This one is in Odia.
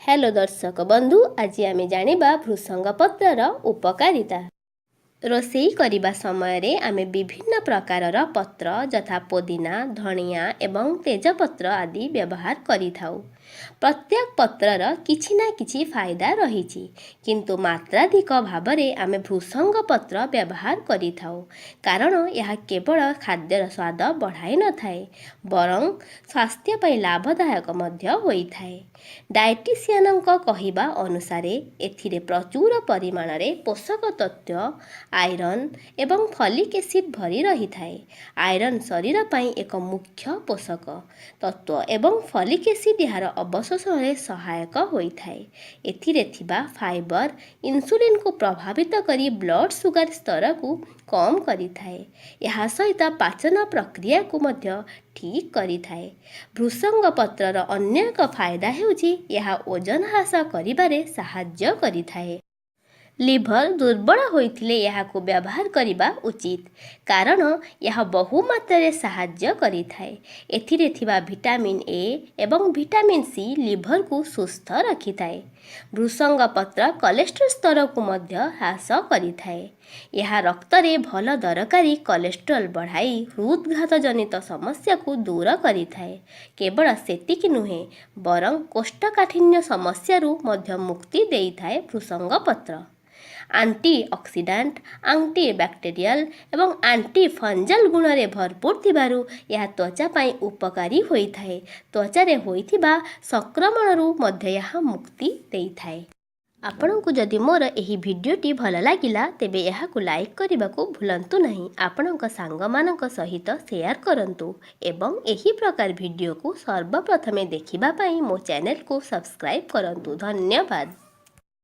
ହ୍ୟାଲୋ ଦର୍ଶକ ବନ୍ଧୁ, ଆଜି ଆମେ ଜାଣିବା ଭୃସଙ୍ଗ ପତ୍ରର ଉପକାରିତା। ରୋଷେଇ କରିବା ସମୟରେ ଆମେ ବିଭିନ୍ନ ପ୍ରକାରର ପତ୍ର ଯଥା ପୋଦିନା, ଧଣିଆ ଏବଂ ତେଜପତ୍ର ଆଦି ବ୍ୟବହାର କରିଥାଉ। ପ୍ରତ୍ୟେକ ପତ୍ରର କିଛି ନା କିଛି ଫାଇଦା ରହିଛି, କିନ୍ତୁ ମାତ୍ରାଧିକ ଭାବରେ ଆମେ ଭୃସଙ୍ଗ ପତ୍ର ବ୍ୟବହାର କରିଥାଉ, କାରଣ ଏହା କେବଳ ଖାଦ୍ୟର ସ୍ୱାଦ ବଢ଼ାଇ ନଥାଏ, ବରଂ ସ୍ୱାସ୍ଥ୍ୟ ପାଇଁ ଲାଭଦାୟକ ମଧ୍ୟ ହୋଇଥାଏ। ଡାଏଟିସିଆନଙ୍କ କହିବା ଅନୁସାରେ ଏଥିରେ ପ୍ରଚୁର ପରିମାଣରେ ପୋଷକ ତତ୍ତ୍ୱ, ଆଇରନ୍ ଏବଂ ଫଲିକ୍ ଏସିଡ୍ ଭରି ରହିଥାଏ। ଆଇରନ୍ ଶରୀର ପାଇଁ ଏକ ମୁଖ୍ୟ ପୋଷକ ତତ୍ତ୍ୱ ଏବଂ ଫଲିକ୍ ଏସିଡ୍ ଏହାର ଅବଶୋଷଣରେ ସହାୟକ ହୋଇଥାଏ। ଏଥିରେ ଥିବା ଫାଇବର ଇନ୍ସୁଲିନକୁ ପ୍ରଭାବିତ କରି ବ୍ଲଡ୍ ସୁଗାର ସ୍ତରକୁ କମ୍ କରିଥାଏ। ଏହା ସହିତ ପାଚନ ପ୍ରକ୍ରିୟାକୁ ମଧ୍ୟ ଠିକ୍ କରିଥାଏ। ଭୃସଙ୍ଗ ପତ୍ରର ଅନ୍ୟ ଏକ ଫାଇଦା ହେଉଛି, ଏହା ଓଜନ ହ୍ରାସ କରିବାରେ ସାହାଯ୍ୟ କରିଥାଏ। ଲିଭର ଦୁର୍ବଳ ହୋଇଥିଲେ ଏହାକୁ ବ୍ୟବହାର କରିବା ଉଚିତ, କାରଣ ଏହା ବହୁ ମାତ୍ରାରେ ସାହାଯ୍ୟ କରିଥାଏ। ଏଥିରେ ଥିବା ଭିଟାମିନ୍ ଏ ଏବଂ ଭିଟାମିନ୍ ସି ଲିଭରକୁ ସୁସ୍ଥ ରଖିଥାଏ। ଭୃସଙ୍ଗ ପତ୍ର କୋଲେଷ୍ଟ୍ରଲ ସ୍ତରକୁ ମଧ୍ୟ ହ୍ରାସ କରିଥାଏ। ଏହା ରକ୍ତରେ ଭଲ ଦରକାରୀ କୋଲେଷ୍ଟ୍ରଲ ବଢ଼ାଇ ହୃଦଘାତ ଜନିତ ସମସ୍ୟାକୁ ଦୂର କରିଥାଏ। କେବଳ ସେତିକି ନୁହେଁ, ବରଂ କୋଷ୍ଠକାଠିନ୍ୟ ସମସ୍ୟାରୁ ମଧ୍ୟ ମୁକ୍ତି ଦେଇଥାଏ ଭୃସଙ୍ଗ ପତ୍ର। ଆଣ୍ଟି ଅକ୍ସିଡାଣ୍ଟ, ଆଣ୍ଟି ବ୍ୟାକ୍ଟେରିଆଲ ଏବଂ ଆଣ୍ଟି ଫଞ୍ଜାଲ ଗୁଣରେ ଭରପୁର ଥିବାରୁ ଏହା ତ୍ୱଚା ପାଇଁ ଉପକାରୀ ହୋଇଥାଏ। ତ୍ୱଚାରେ ହୋଇଥିବା ସଂକ୍ରମଣରୁ ମଧ୍ୟ ଏହା ମୁକ୍ତି ଦେଇଥାଏ। ଆପଣଙ୍କୁ ଯଦି ମୋର ଏହି ଭିଡ଼ିଓଟି ଭଲ ଲାଗିଲା, ତେବେ ଏହାକୁ ଲାଇକ୍ କରିବାକୁ ଭୁଲନ୍ତୁ ନାହିଁ। ଆପଣଙ୍କ ସାଙ୍ଗମାନଙ୍କ ସହିତ ସେୟାର କରନ୍ତୁ ଏବଂ ଏହି ପ୍ରକାର ଭିଡ଼ିଓକୁ ସର୍ବପ୍ରଥମେ ଦେଖିବା ପାଇଁ ମୋ ଚ୍ୟାନେଲକୁ ସବସ୍କ୍ରାଇବ୍ କରନ୍ତୁ। ଧନ୍ୟବାଦ।